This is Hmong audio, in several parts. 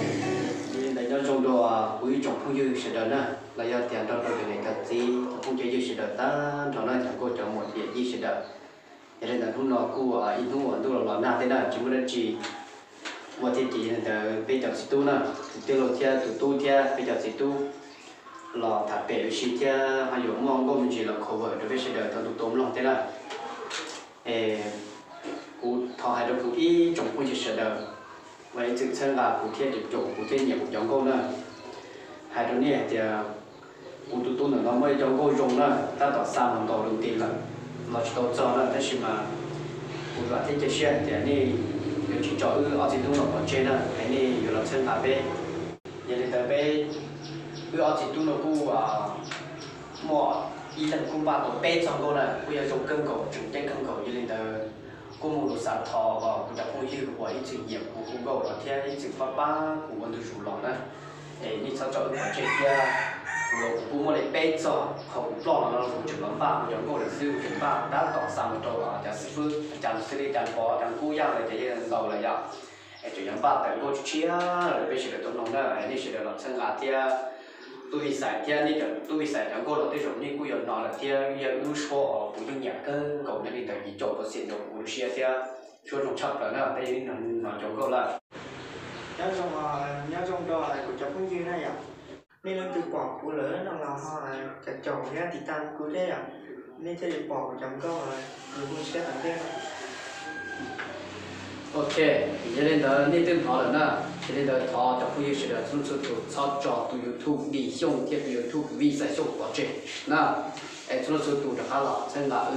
Yog li ntawd nyob zoo rau kuv ib tsoom phooj ywg sawv daws na, los yog tias nrog rau cov niam cov txiv cov phooj cov ywg sawv daws tag nrho na, cov nkauj cov muam yawm yij sawv daws. Yog li ntawd hnub no kuj ib hnub uas ntuj los los nag thiab na, tsis muaj dab tsi ua thiab ces yog li ntawd peb cov txiv tub na, tus tij laug thiab tus tub thiab peb cov txiv tub los tham pem ua si thiab ho yuav muaj nkauj me ntsis los cover rau peb sawv daws tau ntu tau mloog thiab na. Es kuv thov hais rau kuv ib tsoom phooj ywg sawv daws uas ib txwm txhawb nqa kuv thiab caum kuv thiab nyiam kuv cov nkauj na. Hais rau nej hais tias kuv tus tub ntawm no muaj ib co nkauj zoo na, tab tom xa mus ntaus lus nti lawm los tsis tau txog na, tab sis mas kuv vam thiab cia siab hais tias nej yuav tsis tso wb ob txiv tub no pov tseg na, es nej yuav los txhawb nqa peb. Yog li ntawd peb, wb ob txiv tub no kuj muaj ib leeg kuj npaj tau peb txog nkauj na, kuj yog zoo kawg nkaus, tseem ceeb kawg nkaus. Yog li ntawd kuj muaj lus xav thov kuv cov phooj ywg uas ib txwm nyiam kuv hu nkauj los thiab ib txwm pab pab kuv ua ntu zus los na, es nej txhob tso wb pov tseg thiab. Kuv los kuv kuj muaj li peb txog, qhov kuv ploj los no kuv tseem los npaj kuv cov nkauj lawm xwb, kuv tseem npaj tab tom xa mus rau cov xib fwb, cas xwb li cas pov cas kub yaj lawm ces yeej ntaus lawm yom. Es tseem yuav npaj tawm nkauj tshiab rau peb sawv daws tau mloog na, es nej sawv daws los txhawb nqa thiab. Tub Vij Xais thiab nej cov, Tub Vij Xais cov nkauj los tej zaum nej kuj yuav hnov lawm thiab, yog ib lub suab uas kuv yeej nyiam kawg nkaus, yog li ntawd ces caum tau xiam ntau kuv lub siab thiab, suab zoo tshaj plaws na, peb yeej hnov cov nkauj lawm. Nyob zoo, nyob zoo rau kuv cov phooj ywg na yom. Nej leej twg pom kuv lawm no los ho caum caum thiab tiv tas kuv thiab yom, nej thiaj li pom kuv cov nkauj nws muaj siab tas ntej no. Ok, yog li ntawd nej twb hnov lawm na, yog li ntawd thov cov phooj ywg sawv daws txhua leej txhua tus txhob tso tus YouTube Dim Xyooj thiab tus YouTube Vij Xais Xyooj pov tseg na. Es txhua leej txhua tus rov qab los txhawb nqa wb,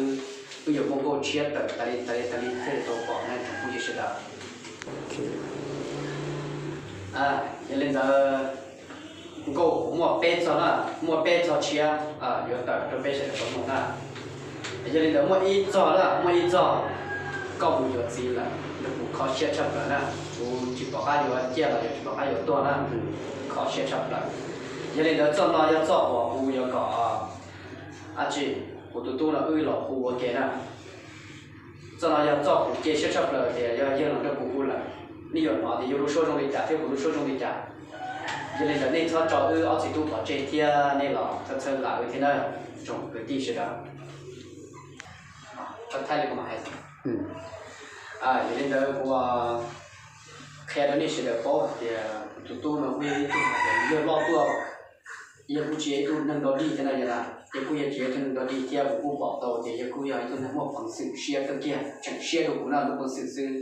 wb yuav muaj nkauj tshiab tawm tas li tas li tas li thiaj li tau pom na tsoom phooj ywg sawv daws. Yog li ntawd nkauj kuv muaj peb txog na, muaj peb txog tshiab yuav tawm rau peb sawv daws tau mloog na. Yog li ntawd muaj ib txog na, muaj ib txog koj mus yuav txiv lawm, nws kuv kho siab tshaj plaws na, kuv tsis pom qab yuav ciaj los yog tsis pom qab yuav tuag na, kuv kho siab tshaj plaws. Yog li ntawd txoj no yog txoj uas kuv yuav kom dab tsi, kuv tus tub no wb los hu ua ke na. Txoj no yog txoj kuv cia siab tshaj plaws tias yog yawg los nrog kuv hu lawm, nej yuav hnov tias yawg lub suab zoo li cas thiab kuv lub suab zoo li cas. Yog li ntawd nej txhob tso wb ob txiv tub pov tseg thiab nej los txhawb txhawb nqa wb thiab na, tsoom kwv tij sawv daws. Thaij li kuv mam hais. Yog li ntawd kuv qhia rau nej sawv daws paub hais tias kuv tus tub no kuj yog ib tug hais tias yawg loj tuaj, yawg kuj tsis yog ib tug neeg nrog dig thiab na, yog na, yawg kuj yog tsis yog ib tug neeg nrog dig thiab kuv kuj pom tau tias yawg kuj yog ib tug neeg muaj peev xwm siab kawg kiag, tseem siab rau kuv na lub peev xwm xwb.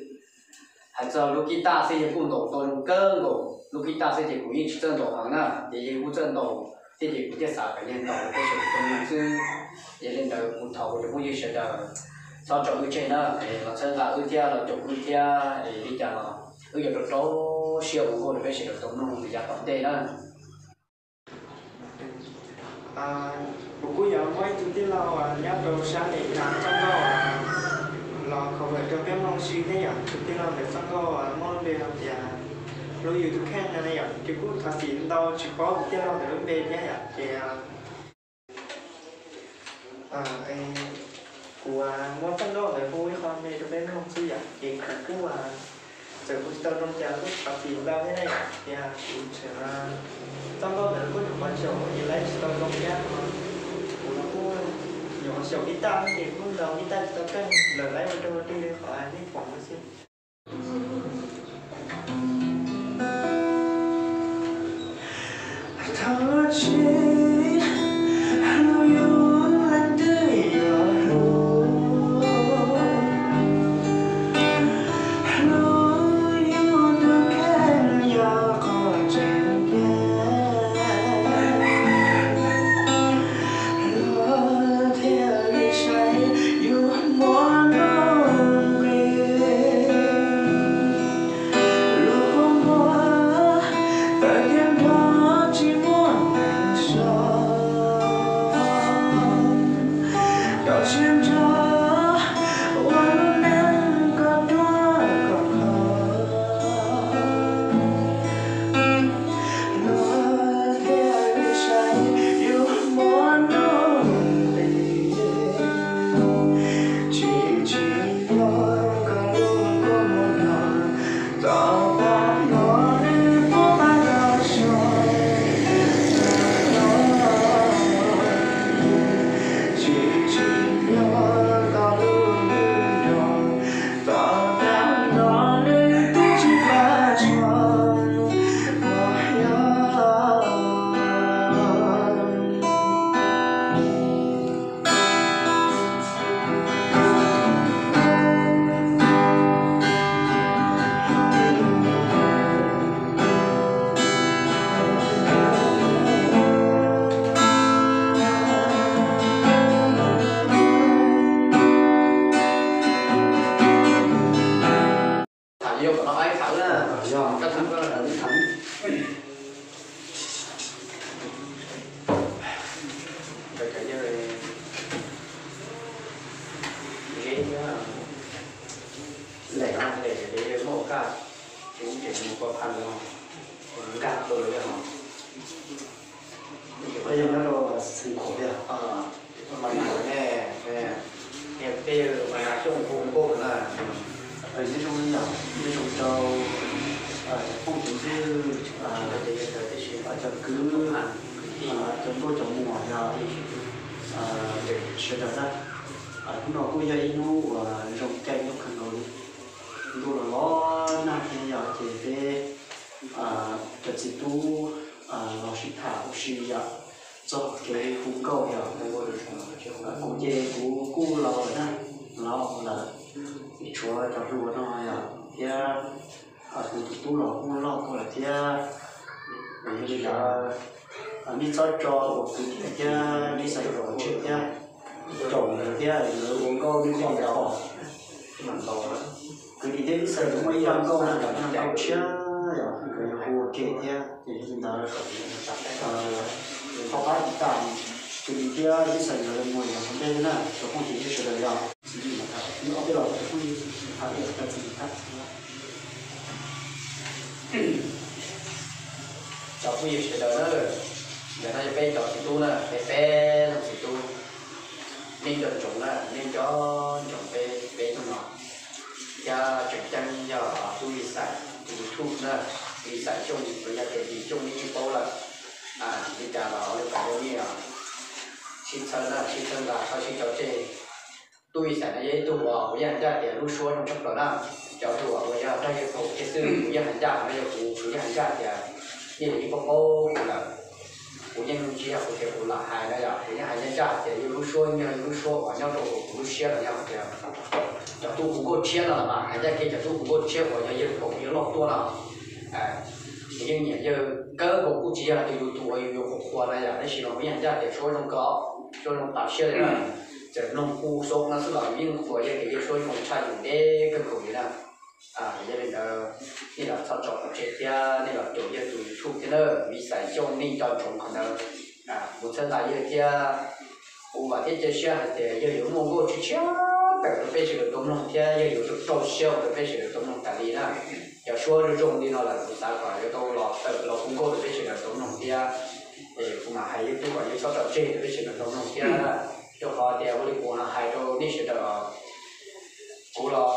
Hais txog lub kib taj xwb yawg kuj ntaus tau zoo kawg nkaus, lub kib taj xwb ces kuv yeej tsis txawj ntaus heev na, ces yawg kuj txawj ntaus thiab ces kuv thiaj xav kom yawg ntaus rau peb sawv daws tau mloog xwb. Yog li ntawd kuv thov kuv cov phooj ywg sawv daws txhob tso wb tseg na, es los txhawb nqa wb thiab los caum wb thiab es li cas los wb yuav rau rau siab ua nkauj rau peb sawv daws tau mloog li yav tom ntej na. Kuv kuj yuav muaj ib tug tij laug nyob rau sab Amelikas txoj nkauj los cover rau peb mloog si thiab yom. Tus tij laug ntawd txoj nkauj muaj lub npe hais tias Hlub Yus Tus Kheej no ne yom. Ces kuj thov txim ntau tsis paub tus tij laug ntawd lub npe thiab yom. Ces kuv muab txoj nkauj ntawd hu ib qho me rau peb mloog xwb yom. Ces kuv kuj txawm hu tsis tau zoo cas kuj thov txim ntau thiab ne yom. Ces kuv tseem, txoj nkauj ntawd kuj nyuam qhuav xyaum ces laib tsis tau zoo thiab. Kuv los kuj nyuam qhuav xyaum kib taj ces kuj ntaus kib taj tsis tau keej lawm, laib ua rau ua tig li qhov nej pom no xwb. Peb yog nyob rau xeev Khuam tiag. Mas nag ne, peb yog mas nag xyooj hu nkauj na. Nyob zoo li yom, nyob zoo rau cov phooj cov ywg, cov kwv, cov nkauj cov muam yog sawv daws na. Hnub no kuj yog ib hnub uas zoo caij nyob kawg nkaus li. Ntuj los los nag thiab yog ces peb cov txiv tub los sib tham ua si yom, txog kev hu nkauj yom. Kuv ces kuv kuj laus lawm na, laus lawm, tshuav cov hluas no yom thiab kuv tus tub los kuj loj tuaj lawm thiab. Yog li ntawd nej txhob tso uas kwv tij thiab nej xav yuav los tseg thiab, caum lawv thiab lawv ua nkauj nej thiaj li pom. Kwv tij thiab nej xav yuav muaj ib zaj nkauj na, ib zaj nkauj tshiab yom, nkawd yuav hu ua ke thiab. Ces yog li ntawd thov pab tiv tam kwv tij thiab nej xav yuav los mus yom, ua ntej na cov phooj ywg sawv daws yom. Txiv yij mas tham, ob peb los cov phooj ywg tham ib yam cov txiv yij tham. Cov phooj ywg sawv daws na, ntawm no yog peb cov txiv tub na, peb peb leej txiv tub, nej nco ntsoov na, nej nco ntsoov peb peb hnub no. Thiab tseem ceeb yog tub Lis Xais tus YouTube na, Lis Xais Xyooj, los yog tias Lis Xyooj nej yeej paub lawm. Li cas los ua li cas rau nej sib txhawb na, sib txhawb nqa txhob sib tso tseg. Tub Lis Xais no yog ib tug uas kuv yeej hais ncaj tias lub suab zoo tshaj plaws na. Cov hluas uas yog nrog yawg thaum kiag xwb kuv yeej hais ncaj, no yog kuv, kuv yeej hais ncaj tias nej yeej paub paub kuv lawm. Kuv yeej tsis yog kuv tias kuv lam hais na yom, kuv yeej hais ncaj ncaj tias yawg lub suab yog yawg lub suab uas nyob rau hauv kuv lub siab los yog tias cov tub hu nkauj tshiab no los mas hais ncaj kiag cov tub hu nkauj tshiab uas yog yawg thaum yawg loj tuaj no. Kuv yeej nyiam yawg kawg nkaus, kuj tsis yog hais tias yus tus uas yus yuav qhuas qhuas na yom, tab sis mas kuv yeej hais ncaj tias suab zoo kawg, suab zoo tas siab li na. Txawm mloog hu xov no xwb los yus yeej qhuas yawg tias yawg suab zoo tshaj yus ntev kawg nkaus li na. Yog li ntawd nej los txhob tso pov tseg thiab nej los caum yawg tus YouTube thiab na, Lis Xais Xyooj, nej nco ntsoov qhov ntawd. Kuv txhawb nqa yawg thiab kuv vam thiab cia siab hais tias yawg yuav muaj nkauj tshiab tshiab tawm rau peb sawv daws tau mloog thiab yawg yuav rau rau siab ua rau peb sawv daws tau mloog tas li na. Cov suab zoo zoo li no lawm kuv xav kom yuav tau los tawm los hu nkauj rau peb sawv daws tau mloog thiab. Kuv mam hais yawg tub kom yawg txhob tso tseg rau peb sawv daws tau mloog thiab. Rau qhov tias ua li kuv hais rau nej sawv daws, kuv los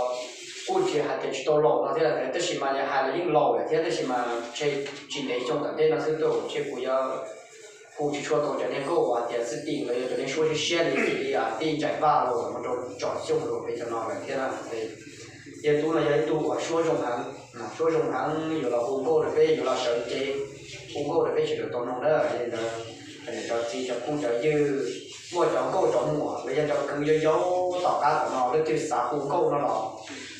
kuj tsis hais tias tsis tau laus no thiab, tab sis mas yog hais los yeej laus lawm thiab, tab sis mas ntshe tsis ntev xyoo tom ntej no xwb tuaj ntshe kuv yuav hu tsis tshua tau cov niag nkauj uas tias xwb ti los yog cov niag suab siab siab li xws li tij Ntsaim Vaj los mus rau Tsom Xyooj los peb cov no lawm thiab na. Yawg tub no yog ib tug uas suab zoo heev, Suab zoo heev, yuav los hu nkauj rau peb, yuav los sawv cev hu nkauj rau peb sawv daws tau mloog na. Yog li ntawd, cov txiv cov phooj cov ywg, muaj cov nkauj cov muam los yog cov kwv yau yau tom qab tom no leej twg xav hu nkauj no los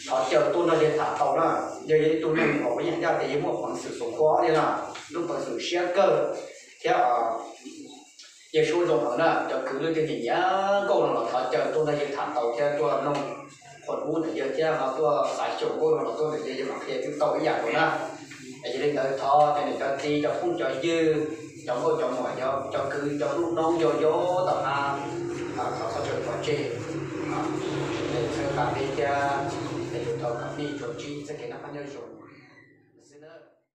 thov caw tuaj nrog yawg tham tau na. Yawg yog ib tug neeg uas ua ib yam ncaj tias yawg muaj peev xwm xoom khuab li na, lub peev xwm siab kawg thiab yawg suab zoo heev na. Cov kwv leej twg nyiam nyiam nkauj no los thov caw tuaj nrog yawg tham tau thiab tuaj mloog qhuas ub ntawm yawg thiab ho tuaj xav xyaum nkauj no los tuaj ntawm yawg, yawg mam qhia twb tau ib yam nkaus na. Yog li ntawd thov cov niam cov txiv cov phooj cov ywg, cov nkauj cov muam, cov kwv cov lub noob yau yau tom qab, thov txhob tso pov tseg, txhawb nqa peb thiab, es yuav tau kom nej tsuas ntsib txoj kev noj qab nyob zoo.